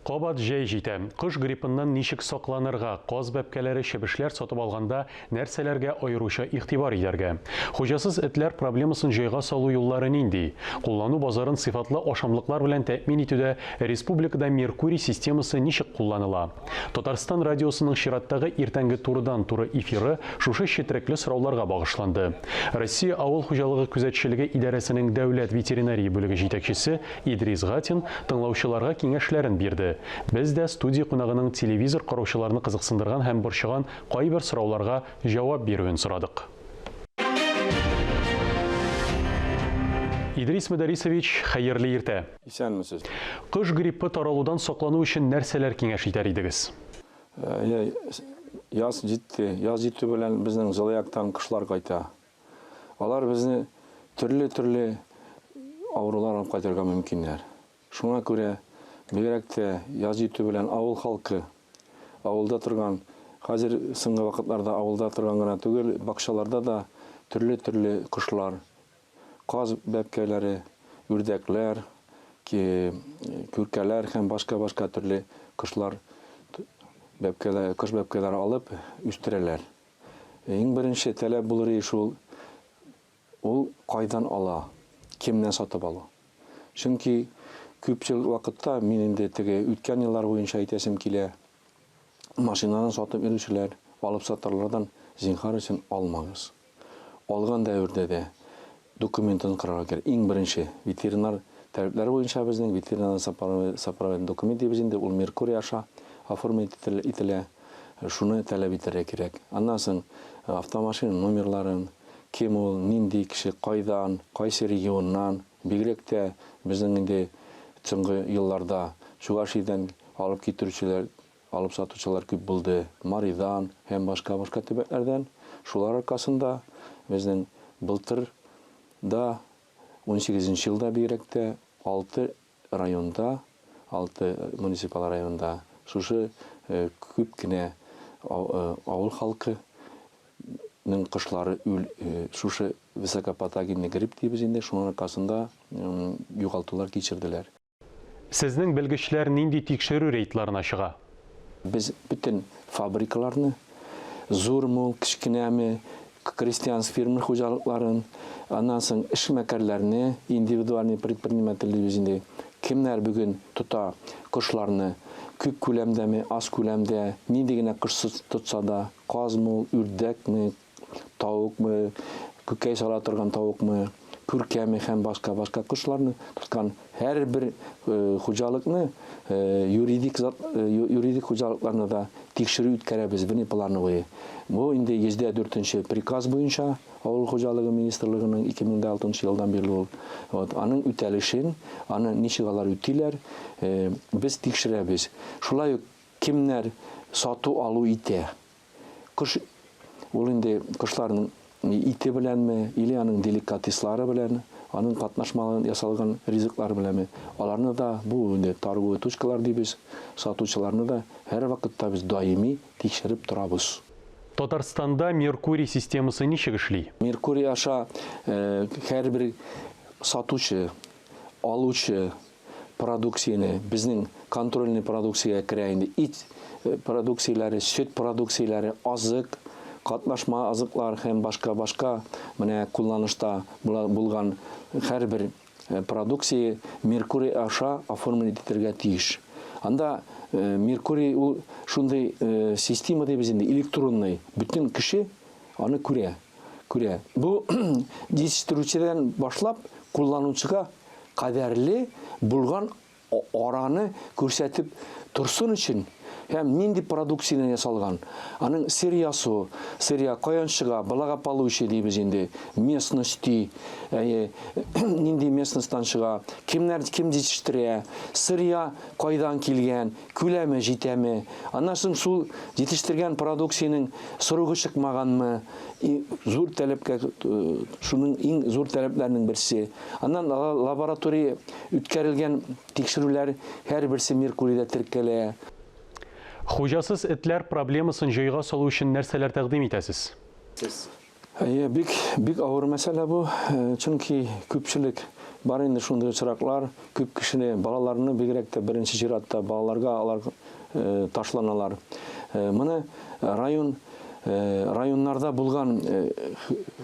Кабат җәй җитә. Кош гриппыннан ничек сакланырга, каз бәбкәләре, чебешләр сатып алганда нәрсәләргә аеруча игътибар итәргә? Хуҗасыз этләр проблемасын җайга салу юллары нинди? Куллану базарын сыйфатлы ашамлыклар белән тәэмин итүдә республикада Меркурий системасы ничек кулланыла? Татарстан радиосының чираттагы иртәнге турыдан-туры эфиры шушы четерекле сорауларга багышланды. Россия Авыл хуҗалыгы күзәтчелеге идарәсенең дәүләт ветеринария бүлеге җитәкчесе Идрис Гатин тыңлаучыларга киңәшләрен бирде. Без дә студия кунагының телевизор караучыларны кызыксындырган һәм борчыган кайбер сорауларга җавап бирүен сорадык. Идрис Мөдәрисович, хәерле иртә! Исәнмесез. Кош гриппы таралудан саклану өчен нәрсәләр киңәш итәр идегез? Яз җитте. Яз җитү белән безнең җылы яктан кошлар кайта. Алар безне төрле-төрле авырулар алып кайтырга мөмкиннәр. Шуңа күрә бигрәк тә яз җитү белән авыл халкы, авылда торган, хәзер соңгы вакытларда авылда торган гына түгел, бакчаларда да төрле-төрле кошлар, каз бәбкәләре, үрдәкләр, күркәләр һәм башка-башка төрле кошлар бәбкәләр, кош бәбкәләре алып үстерәләр. Иң беренче таләп булыр иде шул, ул кайдан ала, кемнән сатып ала. Чөнки күпчелек вакытта мин инде теге үткән еллар буенча әйтәсем килә, машинаны сатып йөрүчеләр, алып сатарлардан зинһар өчен алмагыз. Алган дәвердә дә документын карарга кирәк. Иң беренче ветеринар таләпләре буенча безнең ветеринарный сопроводительный документ дибез инде, ул Меркурий аша оформить ителә. Шуны таләп итәргә кирәк. Аннан соң автомашина номерларын, кем ул, нинди кеше, кайдан, кайсы регионнан, бигрәк тә безнең инде соңгы елларда Чувашиядән алып китерүчеләр Алып сатучылар күп булды, Маридан һәм башка-башка төбәкләрдән. Шулар аркасында безнең былтыр да, унсигезенче елда бигрәк тә, алты районда, алты муниципаль районда шушы күп кенә авыл халкы ның кошлары шушы высокопатогенный грипп дибез инде, шуның аркасында югалтулар кичерделәр. Сезнең белгечләр нинди тикшерү рейдларына чыга? Без бөтен фабрикаларны, зурмы ул, кечкенәме, крестьянск-фермер хуҗалыкларын, аннан соң эшмәкәрләрне, индивидуальный предприниматель дибез инде, кемнәр бүген тота кошларны, күп күләмдәме, аз күләмдә, нинди генә кош тотса да, казмы ул, үрдәкме, тавыкмы, күкәй сала торган тавыкмы, күркәме һәм башка-башка кошларны тоткан һәрбер э, хуҗалыкны, э, юридик зат, э, юридик хуҗалыкларны да тикшерү үткәрәбез внеплановые. Бу инде 104 приказ буенча Авыл хуҗалыгы министрлыгының 2006 елдан бирле ул. Вот, аның үтәлешен, аны ничек алар үтиләр, без тикшерәбез. Шулай ук кемнәр сату-алу итә, Кош ул инде кошларның ите беләнме, или аның деликатеслары белән, аның катнашмалы ясалган ризыклар беләнме, аларны да, бу инде торговый точкалар дибез, сатучыларны да һәрвакытта без даими тикшереп торабыз. Татарстанда Меркурий системасы ничек эшли? Меркурий аша һәрбер сатучы, алучы продукцияне, безнең контрольный продукциягә керә инде ит э, продукцияләре, сөт продукцияләре, азык, катнашма азыклар һәм башка-башка менә кулланышта булган һәрбер э, продукция Меркурий аша оформлить итәргә тиеш. Анда э, Меркурий ул шундый система дибез инде, электронный. Бөтен кеше аны күрә. Күрә. Бу җитештерүчедән башлап кулланучыга кадәрле булган араны күрсәтеп торсын өчен һәм нинди продукциядән ясалган, аның сырьясы, сырья каян чыга, благополучие дибез инде, местности, әйе, нинди местностьтан чыга, кемнәр кем җитештерә, сырья кайдан килгән, күләме җитәме, аннан соң шул җитештергән продукциянең срогы чыкмаганмы, зур таләпкә, шуның иң зур таләпләрнең берсе. Аннан лаборатория үткәрелгән тикшерүләр һәрберсе Меркурийда теркәлә. Хуҗасыз этләр проблемасын җайга салу өчен нәрсәләр тәкъдим итәсез? Әйе, бик, бик авыр мәсьәлә бу, чөнки күпчелек Бар инде шундый очраклар, күп кешене, балаларны бигрәк тә беренче чиратта балаларга алар ташланалар. Моны район районнарда булган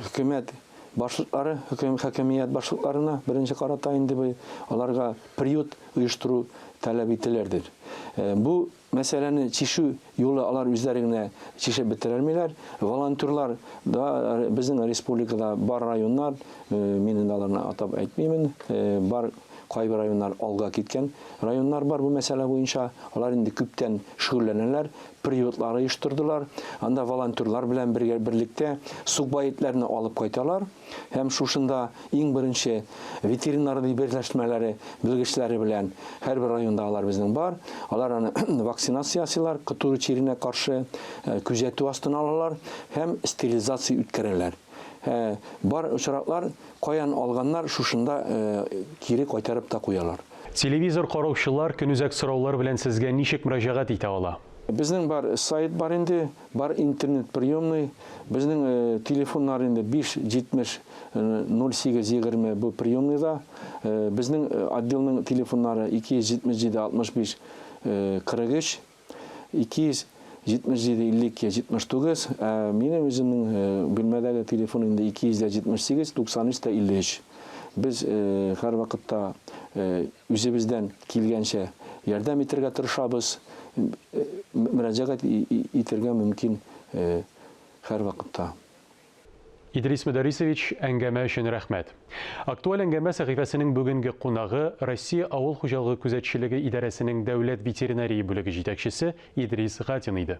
хөкүмәт башлыклары, хакимият башлыкларына беренче карата инде бу аларга приют оештыру таләп ителердер. Бу Мәсьәләне чишү юлы алар үзләре генә чишеп бетерәлмиләр. Волонтерлар да безнең республикада бар районнар, мин инде аларны атап әйтмимен, бар кайбер районнар алга киткән районнар бар бу мәсьәлә буенча. Алар инде күптән шөгыльләнәләр, приютлар оештырдылар. Анда волонтерлар белән бергә берлектә сукбай этләрне алып кайталар. Һәм шушында иң беренче ветеринар берләшмәләре белгечләре белән һәрбер районда алар безнең бар. Алар аны вакцинация ясыйлар, котыру чиренә каршы э, күзәтү астына алалар һәм стерилизация үткәрәләр. Э, бар очраклар каян алганнар шушында э, кире кайтарып та куялар. Телевизор караучылар көнүзәк сораулар белән сезгә ничек мөрәҗәгать итә ала? Безнең бар сайт бар инде, бар интернет приемный. Безнең телефоннар инде 5 70 08 20 бу приемныйда. Безнең отделның телефоннары 277 65 43 277 52 79. Ә минем үземнең бүлмәдәге телефон инде 278 93 53. Без һәрвакытта Үзебездән килгәнчә ярдәм итәргә тырышабыз, мөрәҗәгать итәргә мөмкин һәрвакытта. Идрис Мөдәрисович, әңгәмә өчен рәхмәт. Актуаль әңгәмә сәхифәсенең бүгенге кунагы, Россия авыл хуҗалыгы күзәтчелеге идарәсенең дәүләт ветеринария бүлеге җитәкчесе Идрис Гатин иде.